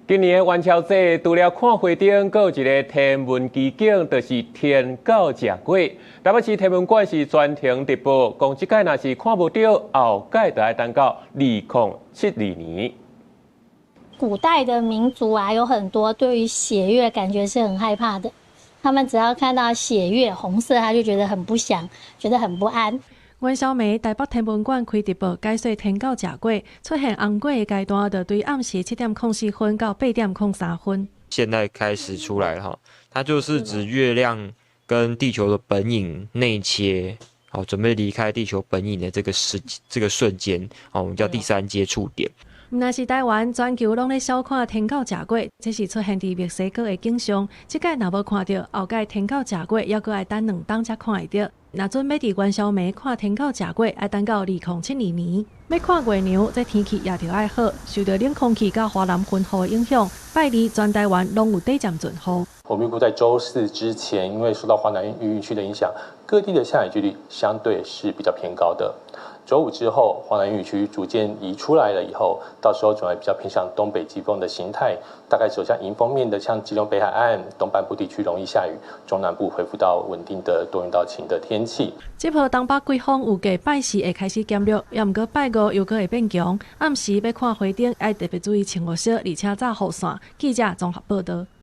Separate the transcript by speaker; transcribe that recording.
Speaker 1: 今年的元宵節，除了看花燈，閣有一个天文奇景，就是天狗食粿。台北市天文館是全程直播，講這擺若是看無著，後擺就愛等到2072年。
Speaker 2: 古代的民族啊，有很多對於血月感覺是很害怕的。他們只要看到血月紅色，他就覺得很不祥，覺得很不安。
Speaker 3: 元宵暝，台北天文館開直播解說天狗食粿出現紅粿的階段，就對暗時7點04分到8點03分。
Speaker 4: 現在開始出來哈，它就是指月亮跟地球的本影內切，好，準備離開地球本影的這個時這個瞬間，好，我們叫第三接觸點。
Speaker 3: 毋但是台灣，全球攏咧小看天狗食粿，這是出現佇墨西哥的景象。這擺若無看著，後擺天狗食粿，猶閣愛等2冬才看會著。若準欲佇元宵暝看天狗食粿，愛等到2072年。欲看月娘，這天氣也著愛好。受著冷空氣佮華南雲雨的影響，拜二全台灣攏有短暫陣雨。
Speaker 5: 我們預估在週四之前，因為受到華南雲雨區的影響，各地的下雨幾率相對是比較偏高的。週五之後，華南雲雨區逐漸移出來了以後，到時候轉為比較偏向東北季風的形態，大概走向迎風面的，像基隆北海岸、東半部地區容易下雨，中南部恢復到穩定的多雲到晴的天氣。
Speaker 3: 這波東北季風預計拜四會開始減弱，猶毋過拜五又閣會變強。暗時欲看花燈，愛特別注意穿護色，而且罩雨傘。記者綜合報道。